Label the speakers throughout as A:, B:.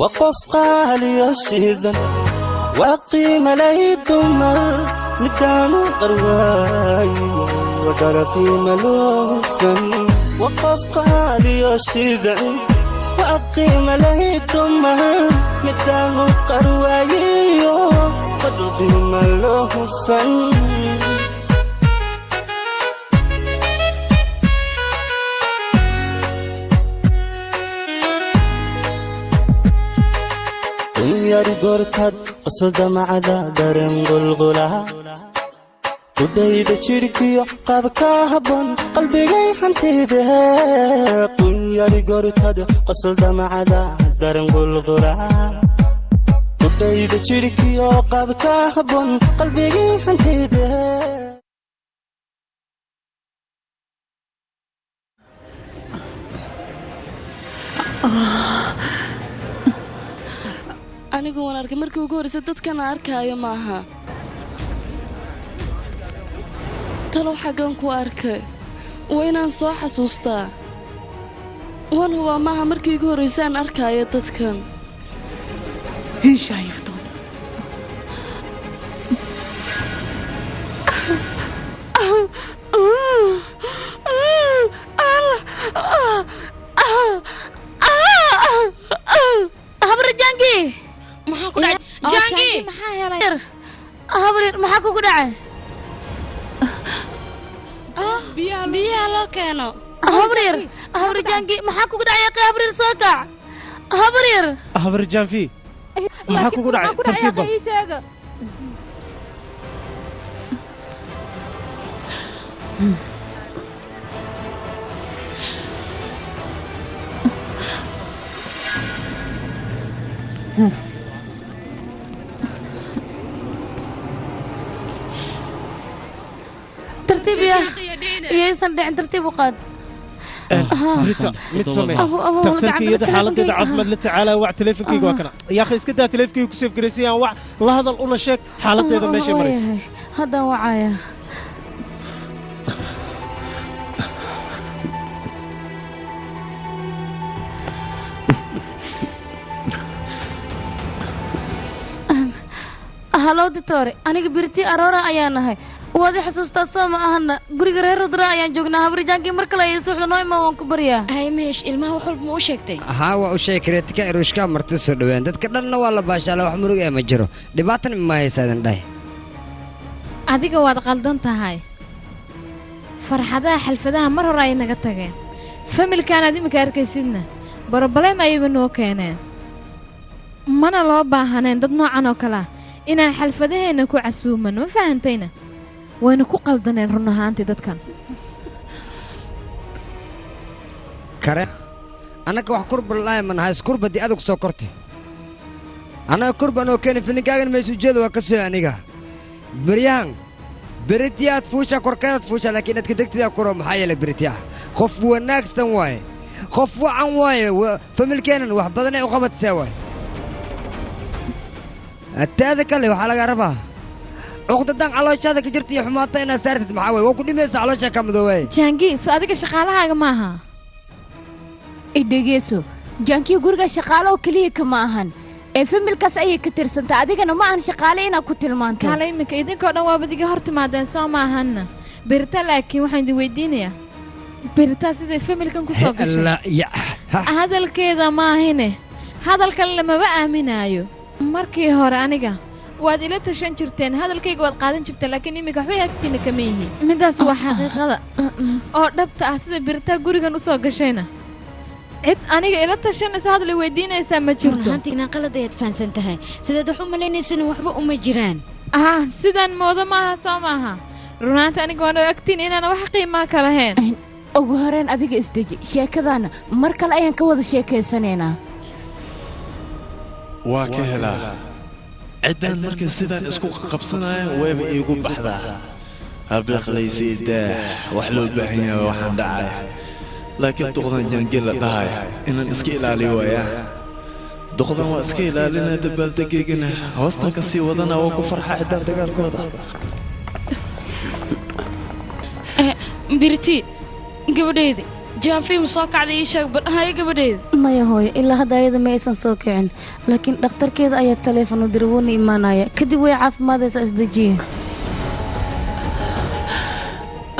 A: Waa qof qaaliyo shidan, waa qiimalay dumar, midaanu qarwaayo wadhala qiima loo hufan. Waa qof qaaliyo shidan, waa qiimalay dumar, midaanu qarwaayiyo wadho qiima loo hufan. Yari goortaad qosol damacada dareen qulqula, kudhayda jidhkiyo qaabka habboon qalbigay hantide. Qunyari goortaad qosol damacada dareen qulqula, kudhayda jidhkiyo qaabka habboon qalbigay hantide.
B: Anigu waan arkay markii ugu horraysay dadkana arkaayo maaha. Talow xaggan ku arkay? Waa inaan soo xasuustaa. Waan hubaa maaha markii ugu horraysay aan arkaayo dadkan.
C: Hinshaayiftoon.
D: Habri Jangi,
B: maxaa ku dhacay Jangi?
D: Maxaa helay habrir? Maxaa kugu dhacay?
B: Biyaha loo keeno.
D: Habrir, habri Jangi, maxaa kugu dhacay? Aqi habrir, soo kac habrir.
E: Habar Jaanfi, maxaa kugu dhacay? Tartiib bal.
D: Ii sheega. Tartiib ya, iyaysan dhicin, tartiib u qaad.
E: Rita, mid samee.
D: Abu, abu,
E: Takhtarka
D: gacanta
E: iyada xaaladeeda
D: teleefonkayga.
E: caafimaad la tacaala. Wac teleefonkayga, waa kana. Yaa akhi, iska daa teleefonkayga ku seef garaysayaan. Wac, la hadal, una sheeg xaaladeeda meeshay marayso.
D: Waayahay, haddaan wacaya. Halow ditore, aniga Birti Aroora ayaa nahay. Waad i xasuustaa soo ma ahana? Guriga reer Rudra ayaan joognaa. Habrijaankii mar kale ayay suuxda noo imaa, waan ku baryaa.
B: Hay Mehesh, ilmaha wax walba ma u sheegtay?
F: Haa, waa u sheegay. Kareetika Iruushkaa marti soo dhowaan, dadka dhanna waa la baashaala, wax murug ee ma jiro, dhibaatana ma haysa idin dhahay.
G: Adiga waad qaldan tahay. Farxadaha xalfadaha mar hore ay naga tageen. Familkaanaad iminka arkaysidna borobalem ayayba noo keeneen. Mana loo baahaneen dad noocan oo kale ah inaan xalfadaheenna ku casuuman, ma fahantayna? Wayna ku qaldaneen run ahaantii dadkan.
F: Kare annaga wax kurba la'ahay ma nahay? Iskurbadii adag soo kortay, annaga kurban oo keeni filinkaagan maysu ujeeda waa ka soo. Aniga beryahan beritiyaad fuusha, korkeedaad fuusha, laakiin adka degtidaa kuro. Maxaa yeelay beritiya qof wanaagsan waaye, qof wacan waaye, familkeennan wax badanay u qabatsee waaye. Taada kale waxaa laga rabaa cuqdadan calooshaada ka jirta iyo xumaata inaad saartid. Maxaa waye, waa ku dhimaysa, caloosha ka madoobay.
G: Jaangi, so adiga shaqaalahaaga maaha?
H: Idhegeeso Jaankiyo, guriga shaqaale oo keliya kama ahan ee familkaas ayay ka tirsantaa. Adigana ma ahan shaqaale inaad ku tilmaanto.
G: Kaale, iminka idinkoo dhan waabad iga hor timaadeen soo maahanna Berita? Laakiin waxaan idin weydiinayaa, Berita siday familkan ku soo gashay?
F: La ya ha.
G: Hadalkeeda maahine, hadal kale lamaba aaminaayo. Markii hore aniga waad ila tashan jirteen, hadalkayga waad qaadan jirteen, laakiin iminka waxbay agtiina kama yihiin. Midaas waa xaqiiqada oo dhabta ah. Sida Beritaa gurigan u soo gashayna, cid aniga ila tashanayso, hadal i weydiinaysaa ma
I: Run
G: jirto.
I: ahaantii inaan qalad ayaad fahansan tahay. Sidaad wax u malaynaysana waxba uma jiraan.
G: Ah, sidaan moodo maaha soo maaha? Runaanta aniga waan agtiin inaan wax qiimaa ka lahayn.
H: Ugu horeen adiga isdeji, sheekadaana mar kale ayaan ka wada sheekaysanaynaa.
J: Waa ka helaa ciddaan markay sidaan isku qabsanayaan, wayba iigu baxdaa habeeqlaysi daah. Wax loo baahan yahay waxaan dhacay, laakiin duqdan jaangel la dhahay inaan iska ilaaliyo waayaa. Duqdan waa iska ilaalinaa, dabaaldegaygana hoostan ka sii wadana. Waa ku farxa ciddaan dagaalkooda.
B: Biriti, gabadhaydi, Jaanfi ma soo kacday? Ii sheeg bal, haye gabadheeda.
D: Maya hooyo, ilaa hadda ayada ma aysan soo kicin, laakiin dhakhtarkeeda ayaa taleefon u diray, wuuna imaanaya. Kadib way caafimaadaysaa, isdejiye.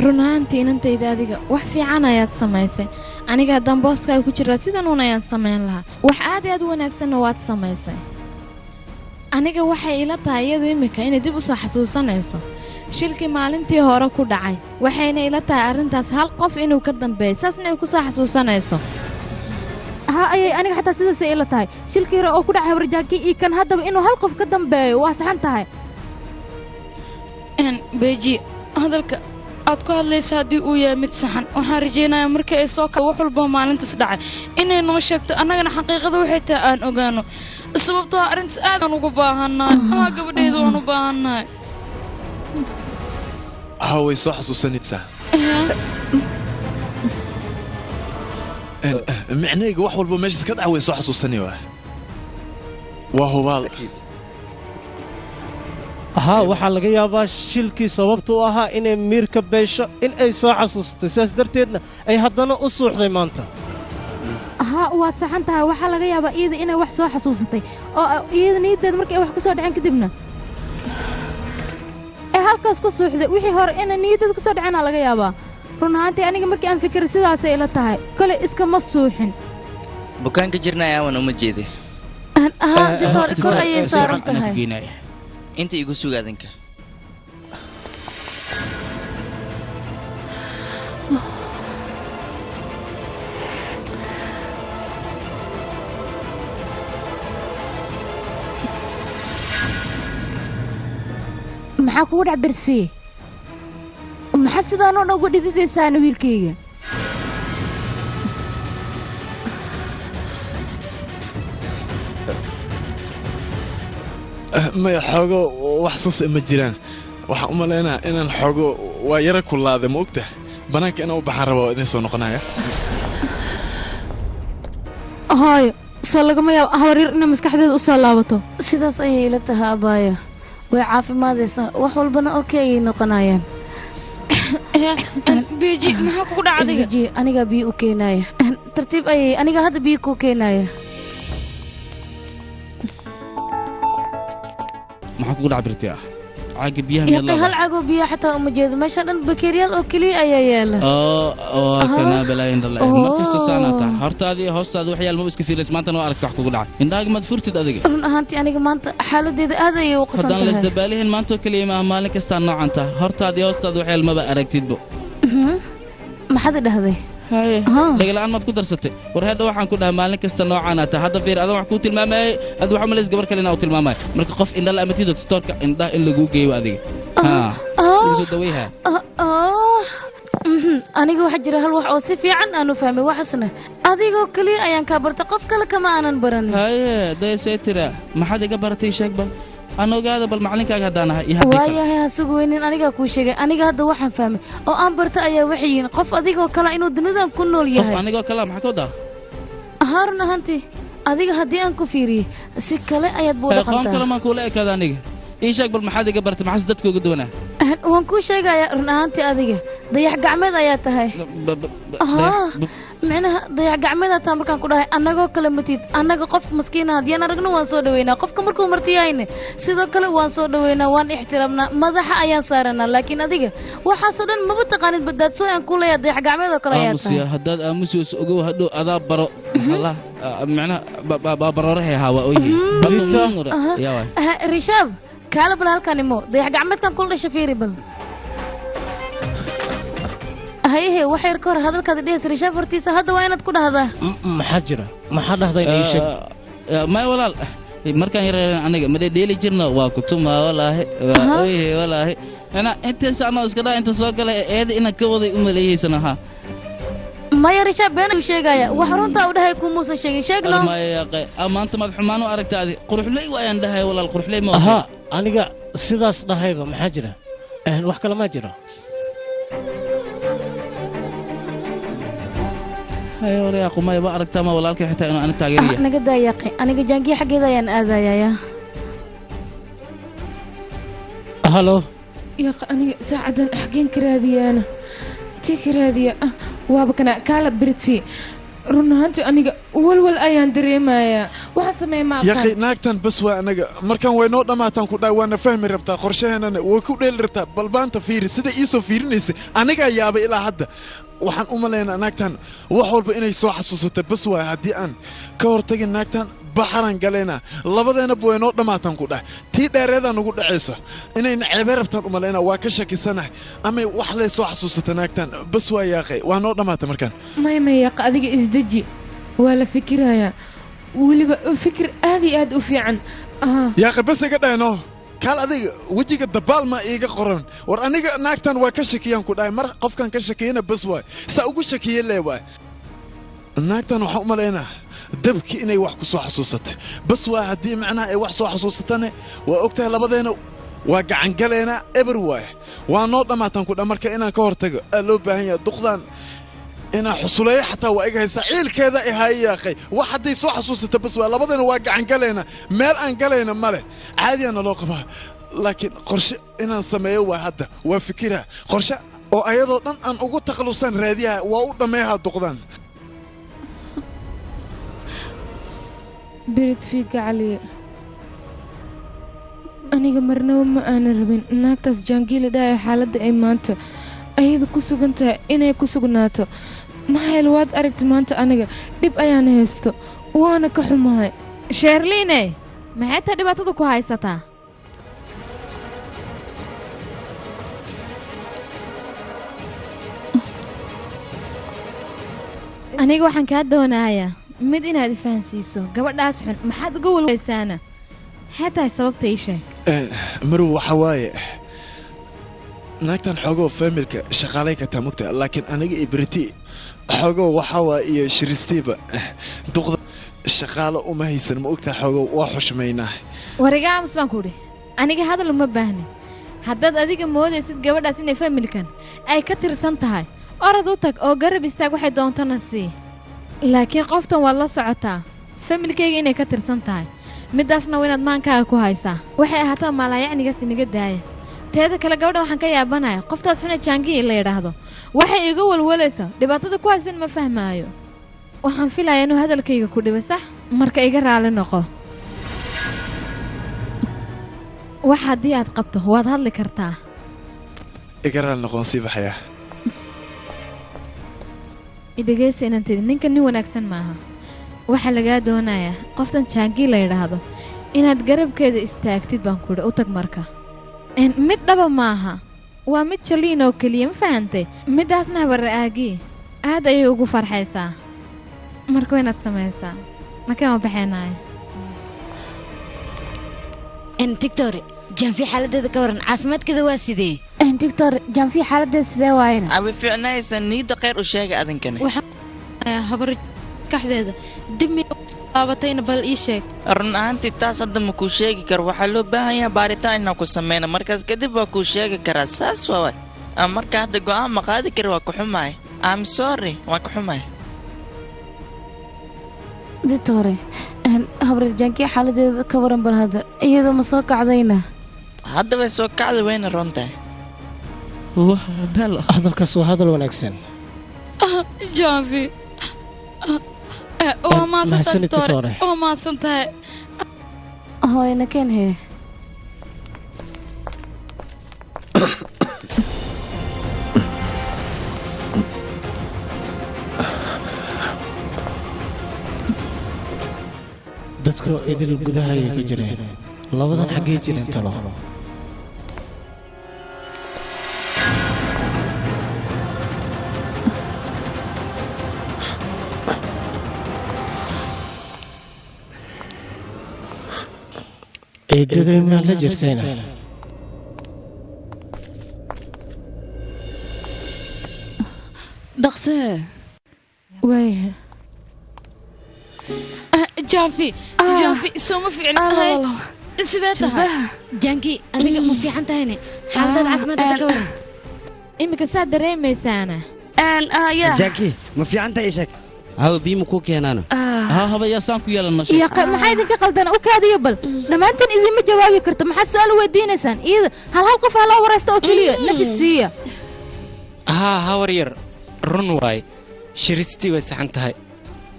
G: Run ahaantii inantayda, adiga wax fiican ayaad samaysay. Aniga haddaan booskaaga ku jiraa, sidan uun ayaan samayn lahaa. Wax aad iyo aad u wanaagsanna waad samaysay. Aniga waxay ila tahay iyadu iminka inay dib u soo xasuusanayso shilkii maalintii hore ku dhacay, waxayna ila tahay arrintaas hal qof inuu ka dambeeyay, saasna ay ku soo xasuusanayso.
H: Haa ayay, aniga xataa sidaasay ila tahay. Shilkii hore oo ku dhacay habarjaankii iyo kan haddaba inuu hal qof ka dambeeyo waa saxan tahay.
B: Beeji, hadalka aad ku hadlaysa haddii uu yahay mid saxan, waxaan rajaynayaa markii ay soo ka wax walboo maalintaas dhacay inay noo sheegto, annagana xaqiiqada waxay tahay aan ogaano, sababtoo ah arrintaas aad aan ugu baahannahay. Haa gabadhayda, waan u baahannahay.
J: Ha, way soo xasuusanaysaa. Micnahayga wax walba meeshaas ka dhaca way soo xasuusanay, waa hubaal.
E: Haa, waxaa laga yaabaa shilkii sababta u ahaa inay miirka beesho in ay soo xasuustay, sidaas darteedna ay haddana u suuxday maanta.
H: Haa, waad saxan tahay. Waxaa laga yaabaa iyada inay wax soo xasuusatay oo iyada niyaddeeda markay wax ku soo dhaceen kadibna ee halkaas ku suuxday. Wixii hore inay niyaddeeda ku soo dhaceenaa laga yaabaa. Run ahaantii aniga markii aan fikiray sidaasay ila tahay. Kole iskama suuxin.
C: Bukaanka jirna aawan uma jeeday?
D: Haa doctor, kor ayay saaran tahay.
C: Inta igu suga adinka.
H: Maxaa kugu dhac, Bersfeye? Maxaa sidaan oo dhan uga dhididaysaana wiilkayga?
J: Maya, xoogo wax saas ma jiraan. Waxaan u malaynaa inaan xoogo waa yara kulaaday, ma ogtahay? Bannaanka inaan u baxaan rabaa oo idin soo noqonaya.
H: Hooyo, soo lagama yaabo habaryar inay maskaxdeeda u soo laabato?
D: Sidaas ayay ila tahay abbaaya. Way caafimaadaysaa, wax walbana okay ayay noqonayaan.
B: Beeji, maxaa kugu dhaca adiga?
D: Isdejiye, anigaa biyo u keenaya. Tartiib ayay, anigaa hadda biyo kuu keenaya.
K: Maxaa kugu dhaca, Birti? Ah, caaga biyaha miyaad
D: Yaqay, hal
K: leedahay?
D: caagoo biyaha xataa uma jeedo. Meesha dhan bakeeriyaal oo keliya ayaa yaala.
K: Oo oo kana balaayin dhalay. Mar kasta saanaa tahay.
D: Oh.
K: Hortaadii iyo hoostaada waxyaal maba iska fiirinays. Maantana waa aragta wax kugu dhacay. Indhahaaga maad furtid adiga?
D: Run ahaantii aniga maanta xaaladeeda aad ayay u qasan
K: Haddaan
D: tahay.
K: laisdabaalihin maantoo keliya maaha, maalin kastaa noocan tahay. Hortaada iyo hoostaada waxyaal maba aragtidbo.
D: Maxaad i dhahday?
K: Haye, dhagala'aan maad ku darsatay? War hadda waxaan ku dhahay, maalin kasta noocaanaa tahay. Hadda fiir, adan wax kuu tilmaamayay, ad waxaa malays gabar kale inaa u tilmaamaya. Marka qof indhala amatida, tutoorka indhaha in laguu geeyo adiga, haa, lagu soo daweyha.
D: Ah, Aniga waxaa jira hal wax oo si fiican aan u fahmay, waxaasna adigoo keliya ayaan kaa bartay, qof kale kama aanan baranin.
K: Haye, dayasee tira, maxaad iga baratay? Sheeg bal aan ogaada bal, macalinkaaga haddaan ahay iyo haddii kale.
D: Waayahay, ha sugu weynin, anigaa kuu sheegay. Aniga hadda waxaan fahmay oo aan bartay ayaa waxay yihiin qof adigoo kale inuu dunidan ku nool
K: Qof
D: yahay.
K: anigoo kale maxaa ka wadaa?
D: Haa, run ahaantii adiga haddii aan ku fiiriyey si kale ayaad buu
K: Qoom kale
D: dhaqantaa.
K: maan kuula ekaada aniga? Ii sheeg bal, maxaad iga baratay? Maxaase dadka uga duwanaa?
D: Waan kuu sheegayaa. Run ahaantii adiga dayax gacmeed ayaa tahay. Haa, micnaha dayax gacmeedaa taa markaan ku dhahay, annagoo kale matid. Annaga qof maskiina haddii aan aragno waan soo dhaweynaa. Qofka markuu martiyahayne sidoo kale waan soo dhaweynaa, waan ixtiraamnaa, madaxa ayaan saaranaa. Laakiin adiga waxaasoo dhan maba taqaanid. Badaadso aan ku leeyahay, dayax gacmeed oo kale ayaa tahay.
K: Aamusiya, haddaad aamusi weyso, ogow hadhow adaa baro Allah, micnaha baroorahay ahaa waa ooyihi.
D: Aha.
K: Yaa waay.
D: Aha, Rishaab, kaala bal halkan imo. Dayax gacmeedkan kula dhasha fiiri bal. Hayehe, wax yar ka hor hadalkaad dhehaysa Rishaab hortiisa, hadda waa inaad ku dhahdaa.
E: Maxaa jira? Maxaa dhahday? Ii sheeg.
K: Maya walaal, markaan yareeran aniga ma dheeli jirna, waa kutumaa walaahi, waa ooyihi walaahi. Micnaha intaas anoo iska dhaa inta soo galay eeda inaan ka waday u maleeyeysan ahaa.
D: Maya Rishaab, been ayuu sheegaya. Wax runta u dhahay kumuusan sheegin. Sheegno.
K: Maya yaaqe, maanta maad xumaan u aragta adi? Quruxley waayaan dhahay walaal, quruxley ma.
E: Ahaa, aniga sidaas dhahayba maxaa jira? Wax kale maa jira.
K: Haye walaal, qumay waa aragtaa ma walaalkay xitaa inuu ani taageeriya.
D: Naga daayaqay, aniga jaangiya xaggeeda ayaan aadayayaa.
E: Halo.
G: Yaaq, aniga saacadan xageen ka raadiyaana? Intee ka raadiya?
L: Waaba kana kaala Britfi. Run ahaantii aniga walwal ayaan dareemayaa, waxaan sameeya ma aqaan.
J: Yaqi, naagtan bas waa anaga markaan way noo dhammaataan ku dhahay. Waana fahmi rabtaa, qorshaheenana way ku dheeli rabtaa. Balbaanta fiiri sida iisoo fiirinaysa, anigaa yaabay. Ilaa hadda waxaan u malaynaa naagtan wax walba inay soo xasuusatay. Bas waay, haddii aan ka hortagin naagtan baxaran galaynaa, labadeennaba way noo dhammaataan ku dhahay. Tii dheereedaa nugu dhacayso inayna ceebee rabtaan u malaynaa, waa ka shakisanahay amay wax lay soo xasuusata naagtan. Bas waa yaaqay, waa noo dhammaatay markaan.
L: Maya, maya yaqa, adiga isdeji, waa la fikirayaa, weliba fikir aad iyo aad u fiican.
J: Yaaqi, bas iga dhahno. Kaal adiga, wejiga dabaal ma iiga qoran. War aniga naagtan waa ka shakiyaan ku dhahay. Mar qofkan ka shakiyana bas waay, saa ugu shakiye lee waay. Naagtan waxaan u malaynaa dabkii inay wax ku soo xasuusatay. Bas waa, haddii macnaha ay wax soo xasuusatane, waa ogtahay labadeena waa gacangaleynaa, eber waay, waa noo dhammaataan ku dha. Marka inaan ka hortago aa loo baahan yahay. Duqdan inaan xusuleeyo xataa waa iga haysaa, ciilkeeda ihaaye. Yaaqay, wax hadday soo xasuusata bas waa, labadeena waa gacangaleynaa, meel aan galayna ma leh. Caadiyaana loo qabaa, laakiin qorshe inaan sameeyo waa hadda waa fikira qorshe oo ayadoo dhan aan ugu takhalusaan raadiyaha, waa u dhammeeyaha duqdan.
L: Britfi gacaliye, aniga marnaba ma aanan rabin naagtaas jaangiila dhahay xaaladda ay maanta ayada ku sugan tahay inay ku sugnaato. Maxaa yeele waad aragta maanta aniga dhib ayaan haysto, waana ka xumahay.
G: Sheerliine, maxay taa dhibaatada ku haysataa? Aniga waxaan kaa doonayaa mid inaad ifahansiiso gabadhaas xun maxaad uga walwaysaana, maxay tahay sababta? Ii sheeg.
J: Marow, waxa waaye naagtan xoogoo faamilka shaqaalay ka taa mugta, laakiin aniga iyo Briti xoogoo waxaa waa iyo shiristiiba duqda shaqaalo uma haysan, ma ogtaa? Xoogoo waa xushmaynaa.
G: Wariga aamus baan ku idhi, aniga hadal uma baahni. Haddaad adiga moodaysid gabadhaas inay familkan ay ka tirsan tahay, orad u tag oo garab istaag, waxay doontana sii. Laakiin qoftan waad la socotaa familkayga inay ka tirsan tahay, middaasna waa inaad maankaaga ku haysaa. Waxay ahaataa maalaayacnigaas inaga daaya. Teeda kale, gabadhan waxaan ka yaabanaya qoftaas xuna jaangii la yidhaahdo waxay iga walwalaysaa, dhibaatada ku haysan ma fahmaayo. Waxaan filayaa inuu hadalkayga ku dhibo, sax? Marka iga raali noqo. Wax haddii aad qabto waad hadli kartaa.
J: Iga raali noqon, sii baxayaa.
G: Idhegaysa inaan tidhi, ninka nin wanaagsan maaha. Waxaa lagaa doonayaa qoftan jaangii la yidhaahdo inaad garabkeeda istaagtid baan ku idhi. U tag marka. Mid dhaba maaha, waa mid jaliin oo keliya, ma fahantay? Middaasna habara'aagii aad ayay ugu farxaysaa. Marka waa inaad samaysaa. Makama baxeenaayo.
I: Tictore, Jaanfi xaaladeeda ka waran, caafimaadkeeda waa sidee?
H: Doctor, Jaanfi xaaladeeda sidee waayena?
C: Awi fiicnaysa, niida khayr u sheega adinkani.
B: Habar maskaxdeeda dib miya laabatayna? Bal ii sheeg.
C: Run ahaantii taas hadda ma kuu sheegi karo. Waxaa loo baahan yahay baaritaan inaan ku sameyno, markaas kadib waa kuu sheegi karaa. Saas waa. Marka hadda go'aan ma qaadi kari, waa ku xumahay. I'm sorry, waa ku xumahay.
D: Ditore, habreer jaanki xaaladeeda ka waran bal hadda, iyadoo ma soo kacdayna?
C: Hadda way soo kacday, wayna roon tahay.
E: Hadalkaas waa hadal wanaagsan.
B: Jaanfi, waa mahadsantahay.
E: Mahadsanid,
B: Tore.
E: Tore.
B: Waa mahadsan tahay.
D: Hooyana keen hee.
E: Dadku idil gudaha ayay ku jireen, labadan xaggay jireen talo? Eedaday maa la jirtayna?
I: Dhaqsee.
L: Waayahay.
B: Jaanfi, Jaanfi, sooma fiicin ahay? Sidee tahay?
I: Jaanki, adiga ma fiican tahayne? Xaaladaada caafimaad hadda ka waran?
G: Iminka saa dareemaysaana?
F: Jaaki, ma fiican tahay? Ii sheeg.
A: Hawa, biyo ma kuu keenaana?
K: Ha haba, yaa saan ku yeelan nosha.
H: Yaqa, maxaa idinka qaldan? U kaadiyo bal, dhammaantiin idinma jawaabi karto. Maxaad su'aal u weydiinaysaan iyada? Hal hal qof ha loo waraysto oo keliya, nafis siiya.
M: Haa, hawar yar. Run waay, Shiristii way saxan tahay.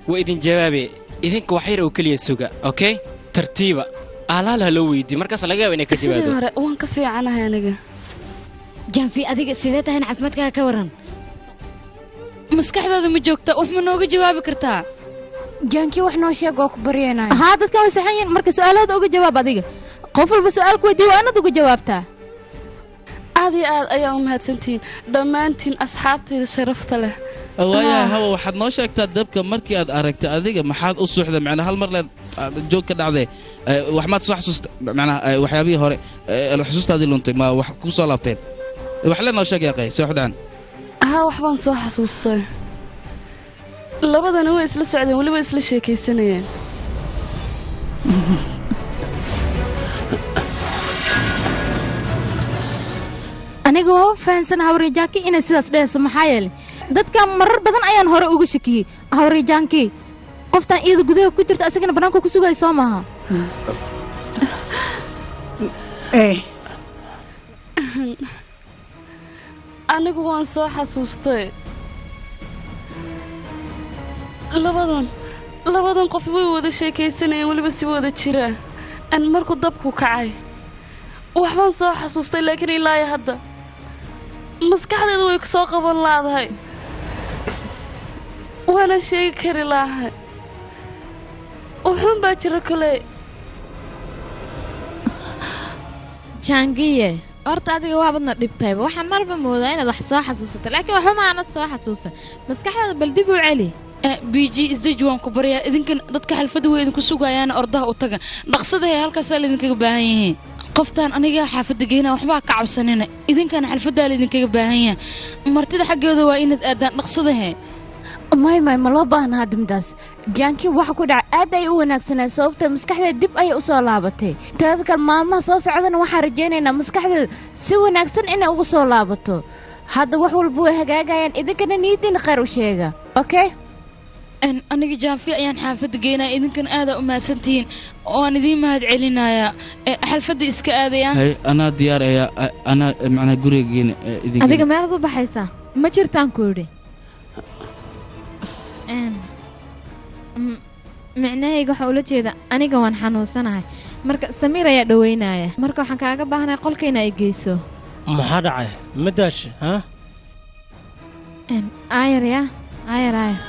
M: Waa idin jawaabe, idinka wax yar oo keliya suga. Okay, tartiiba aalaal ha loo weydiiyo, markaas laga yaaba inay ka
B: Sidii
M: jawaabdo.
B: hore waan ka fiicanahay aniga.
I: Janfi, adiga sidee tahay? Caafimaadkaaga ka waran?
B: Maskaxdaada ma joogta? Wax ma nooga jawaabi kartaa?
H: Jaanki, wax noo sheeg oo ku baryanaya. Haa, dadkan way saxan yihiin. Marka su'aalahooda uga jawaab. Adiga qof walba su'aal ku weydiiyo, waa inaad uga jawaabtaa.
B: Aad iyo aad ayaa u mahadsantihiin dhammaantiin, asxaabtayda sharafta leh.
K: Waayahay Hawa, waxaad noo sheegtaa, dabka markii aad aragtay adiga maxaad u suuxday? Macnaa hal mar leed joog ka dhacday. Wax maad soo xasuusta? Macnaha waxyaabihii hore xusuustaadii luntay ma wax ku soo laabteen? Wax le noo sheeg yaaqay, see wax u dhaceen?
B: Haa, wax baan soo xasuustay. Labadana way isla socdeen, weliba isla sheekaysanayeen.
H: Aniga waa fahansan hawrijaanki inay sidaas dhehayso, maxaa yeelay dadka marar badan ayaan hore uga shakiyey. Hawrijaanki, qoftan iyada gudaha ku jirta, asagana bannaanka ku sugaya, soo maaha?
B: Anigu waan soo xasuustay. Labadan qof way wada sheekaysanayeen, weliba si wada jira an markuu dabku kacay. Waxbaan soo xasuustay, laakiin ilaa iyo hadda maskaxdayda way ku soo qaban laadahay, waana sheegi kari laahay. Wuxuun baa jira kale.
G: Jaangiye, horta adiga waabadna dhibtayba. Waxaan marba moodaa inaad wax soo xasuusato, laakiin waxba ma aanad soo xasuusan. Maskaxdaada bal dib u celi.
B: Biji, isdeji, waan ku baryaa. Idinkan dadka xalfadda way idinku sugaayaan, ordaha u taga dhaqsadahe, halkaasaa laydinkaga baahan yihiin. Qoftaan aniga xaafadda geyna, waxbaa ka cabsanina. Idinkan xalfaddaa laydinkaga baahan yahay, martida xaggooda waa inaad aadaan dhaqsadahe.
N: May, may, ma loo baahna hadda midaas. Jaanki, waxa ku dhaca aad ay u wanaagsanaa, sababta maskaxdeeda dib ayay u soo laabatay. Taada kale, maalmaha soo socdana waxaan rajaynaynaa maskaxdeeda si wanaagsan inay ugu soo laabato. Hadda wax walba way hagaagayaan. Idinkana niyaddiina khayr u sheega, okay?
B: Aniga Jaanfi ayaan xaafadda geynaya. Idinkan aadaa u mahadsantihiin oo aan idiin mahad celinayaa. Xalfadda iska aadaya.
K: Hay, anaa diyaar ayaa, anaa macnaha guriga geena idin.
G: Adiga meelaad u baxaysaa ma jirtaan ku idhi. Micnahayga waxaa ula jeeda, aniga waan xanuunsanahay, marka Samiir ayaa dhoweynaya. Marka waxaan kaaga baahanahay qolka inaa i geyso.
E: Maxaa dhacay? Ma daasha ha?
G: Aayar ya, aayar, aayar.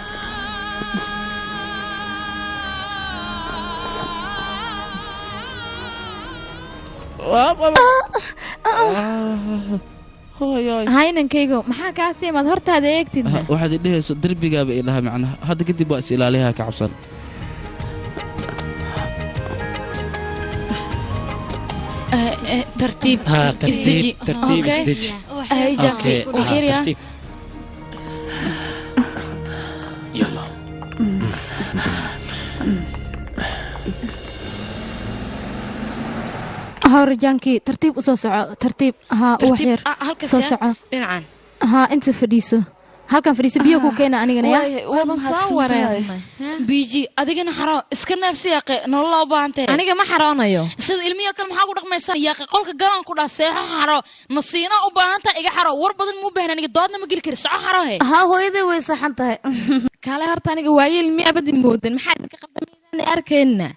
G: Haynankaygo, maxaa kaa siimaad hortaada eegtidna?
K: Waxaad i dhehayso derbigaaba i dhaha. Macnaha hadda kadib waa is ilaaliyaha, ka cabsan.
B: Tartiib.
M: Ha, tartiib,
B: isdeji.
M: Tartiib,
B: Okay?
M: isdeji.
B: Hay, Jaanfi,
M: Okay,
B: wax
M: ha,
B: yar yaa.
M: tartiib. Yalla.
H: Hawrijaanki, tartiib u soo soco, tartiib. Haa, wax
B: Tartiib,
H: yar
B: ah, halkaas
H: soo
B: yaa,
H: soco.
B: Dhinacan.
H: Haa, inta fadhiiso, halkan fadhiiso, biyo ku keena anigana yaa.
G: Waaban soo wareernay.
B: Biji, adigana xaro iska neefsi yaaqe, nololaa u baahan tahay.
G: Aniga ma xaroonayo.
B: Sida ilmihi kale maxaa ku dhaqmaysaa yaaqe? Qolka galaan ku dhaha, seexo, xaro, nasiina u baahan tahay. Iga xaro, war badan muu baahan, aniga doodna ma geli kari. Soco, xaro he.
D: Haa, hooyaday way saxan tahay.
G: Kaale horta, aniga waayeel mi abadi moodan? Maxaa idinka qabta? Arkayna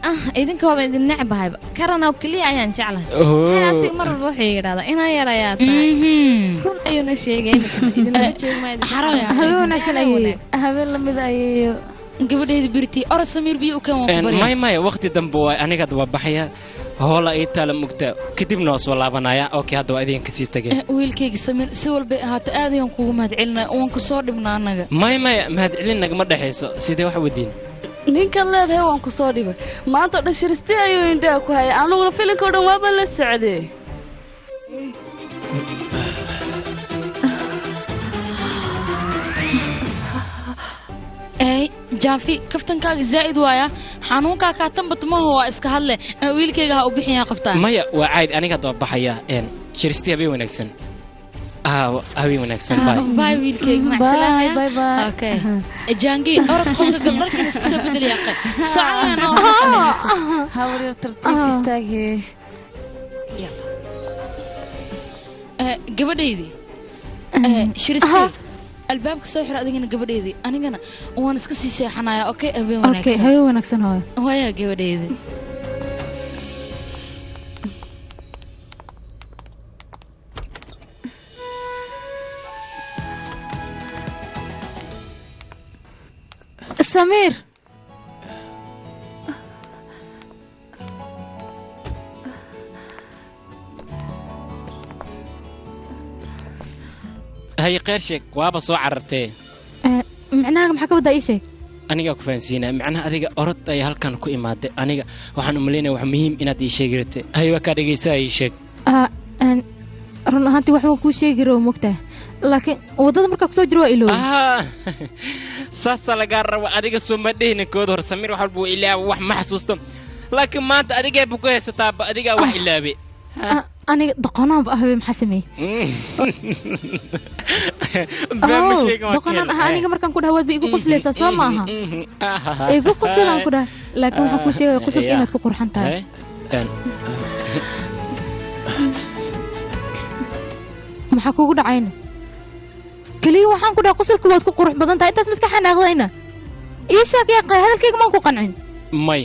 G: ah, idinka waaba idin necbahayba. Karanaw keliya ayaan jeclahay.
M: Oh.
G: Asiga mar walba wuxuu yidhahdaa inaan yar ayaa tahay. Run ayuuna sheegay, imika idinla joogi maayo.
H: Habeen wanaagsan ayay,
D: habeen lamid ayeeyo.
B: Gabadheeda birti, ora Samiir biyo u keen, waan ku baryaa.
M: May, maya, waqti dambe waay. Aniga hadda waa baxaya, hoola ii taala mugta, kadibna waa soo laabanaya. Okay, hadda waa idinka sii tagay.
B: Wiilkayga Samiir, si walbay ahaata aad ayaan kuugu mahad celinaya, waan ku soo dhibnaa annaga.
M: May, maya, mahadcelin nagama dhexayso. Sidee wax weydiin?
B: Ninkan leedahay waan ku soo dhibay maanta oo dhan, Shiristii ayuu indhaha ku hayay, aniguna filinka o dhan waabaan la socday. Ey Jaafi, kaftankaaga zaa'id waaya, xanuunkaa kaatanbatmaho waa iska hadle. Wiilkayga ha u bixiyaa qabtaa.
M: Maya, waa cayd. Aniga hadda waa baxaya. Shiristii, habeen wanaagsan. Ah, habeen wanaagsan, bye.
B: Bye wiilkayga, macsalaama. Okay Jaangi, orod qolka gal, dharkan iska soo bedel yaaqe, socono.
D: Habaryar, tartiib istaagee.
B: Gabadhaydii Shiristey. Albaabka soo xiro adigana gabadheedii, anigana waan iska sii seexanayaa. Okay, habeen
H: Okay,
B: wanaagsan.
H: Habeen wanaagsan hooyo.
B: Waayaa gabadheedii.
H: Samiir.
M: Haye, kheyr sheeg, waaba soo carartee.
H: Micnahaaga maxaa ka wadaa? Ii sheeg.
M: Anigaa ku fahansiinaa macnaha. Adiga orod ayaa halkan ku imaaday. Aniga waxaan u malaynaya wax muhiim inaad ii sheegi ratay. Haye, waa kaa dhegaysaa, ii sheeg.
H: Run ahaantii wax waan kuu sheegi rabo, mogtahay, laakiin waddada markaa kusoo jiro waa iloobay.
M: Saasaa lagaa raba. Adiga soo ma dhehinin kood hor Samiir wax walba waa ilaawa, wax ma xasuusto, laakiin maanta adigeeba ku haysataaba, adigaa wax ilaabe.
H: Aniga doqonaanba ahbe, maxaa sameeyey?
M: Been ma sheegin, waa
H: Doqonaan
M: keen.
H: ah. Aniga markaan ku dhaha waad ba igu qoslaysaa, soo ma aha? Igu qoslaan ku dhaha, laakiin waxaan kuu sheegaya qosolka inaad ku qurxan tahay. Maxaa kugu dhacayna? Keliya waxaan ku dhaha qosolka waad ku qurux badan tahay. Intaas miska xanaaqdayna? Ii sheeg yaa qay, hadalkayga maan ku qancin?
M: May,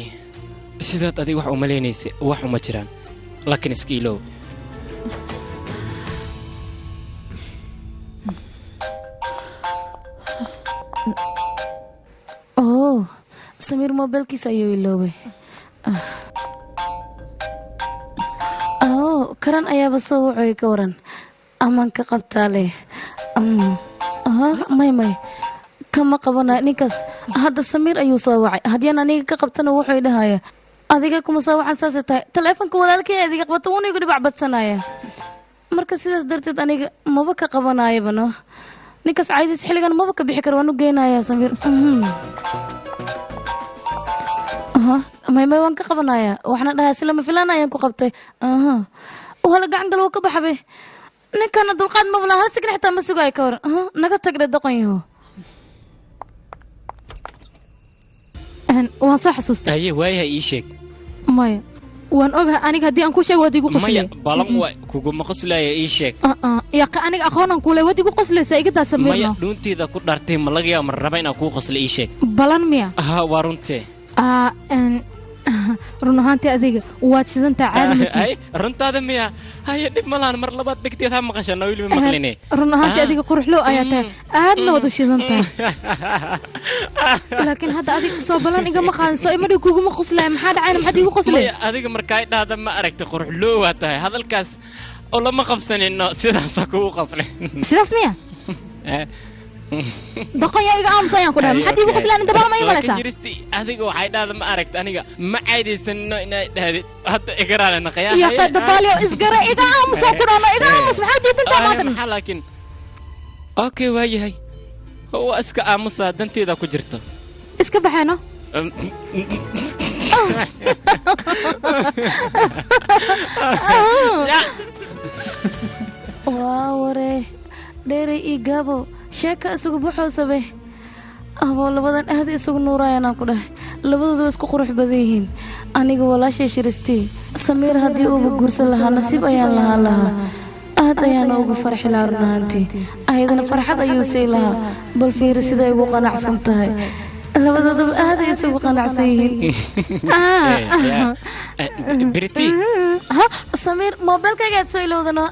M: sidaad adiga wax umalaynaysa wax uma jiraan, laakiin iska ilow.
D: Oh, Samiir moobilkiisa ayuu iloobay. Oh, Karan ayaaba soo wuxuu ka waran amaan ka qabtaa leh. May, may, kama qabanayo ninkaas. Hadda Samiir ayuu soo wacay. Haddii aan aniga ka qabtana wuxuu dhahaya adiga kuma soo wacan. Saasay tahay taleefonka walaalkay adiga qabata wuuna igu dhibac badsanaya. Marka sidaas darteed aniga maba ka qabanayaba. No, ninkaas caydiis xilligan maba ka bixi karo. Waan u geynayaa Samiir. Aha, may, may, waan ka qabanayaa. Waxaana dhahaa isla ma filaan ayaan ku qabtay. Aha, wala gacan gal wuu ka baxabe. Ninkana dulqaad maba laha, hal sigin xitaa ma sugayo. Ka waran? Aha, naga tagdhe doqon yaho.
H: Waan soo xasuustay.
M: Haye, waayaha, ii sheeg.
H: Maya, waan ogahay aniga haddii aan kuu sheego waad igu
M: Maya,
H: qoslay.
M: Balan waa kuguma qoslaya, ii sheeg.
H: Yaqa, aniga aqoonaan kuule, waad igu qoslaysaa. Iga daa.
M: Maya,
H: Samiirno.
M: Dhuunteeda ku dhartay, ma laga yaaba mar raba inaan kuu qosla? Ii sheeg.
H: Balan miya?
M: Aha, waa runtee.
H: Run ahaantii adiga waad sidantaa, caadi ma tihi.
M: Ay, runtaada miya? Haye, dhib ma lahan. Mar labaad dhegteed ha maqashana, weliba maqline.
H: Run ahaantii adiga quruxlow ayaa tahay, aadna waad u shidan tahay, laakiin hadda adiga soo balan igama qaadin, soo imadhi kuguma qoslaya. Maxaa dhacayna? Maxaad iigu qoslay?
M: Maya, adiga markaa dhahda ma aragta quruxloo waa tahay, hadalkaas oo lama qabsanino, sidaasaa kugu qoslay.
H: Sidaas miya? Doqon yaa, iga aamus ayaan ku dhahay. Maxaad iigu qoslaan? Inta balan ma ii malaysaa?
M: Laakiin jiristi adiga waxay dhahda ma aragta aniga ma caydaysanino inay dhahdid hadda igaraale naqayaa.
H: Iyo dabaaliyo isgara, iga aamus oo ku dhahno, iga aamus. Maxaad diidantaa maanta?
M: Maxaa laakiin? Okay, waayahay, waa iska aamusaa, danteeda ku jirto.
H: Iska baxeeno.
D: Waa waree, dheeray iyo gaabo sheeka isugu baxoosabe. Aboo, labadan aad isugu nuurayaan aan ku dhahay. Labadooda way isku qurux badan yihiin. Aniga walaashay Shiristii, Samiir haddii uuba guursan lahaa nasiib ayaan lahaan lahaa, aad ayaana ugu farxi lahaa run ahaantii. Ayadana farxad ayuu sii lahaa. Bal fiiri siday ugu qanacsan tahay. Labadoodaba aad ay isugu qanacsan yihiin.
M: Briti.
D: Ha, Samiir, moobilkayga aad soo ilowdano.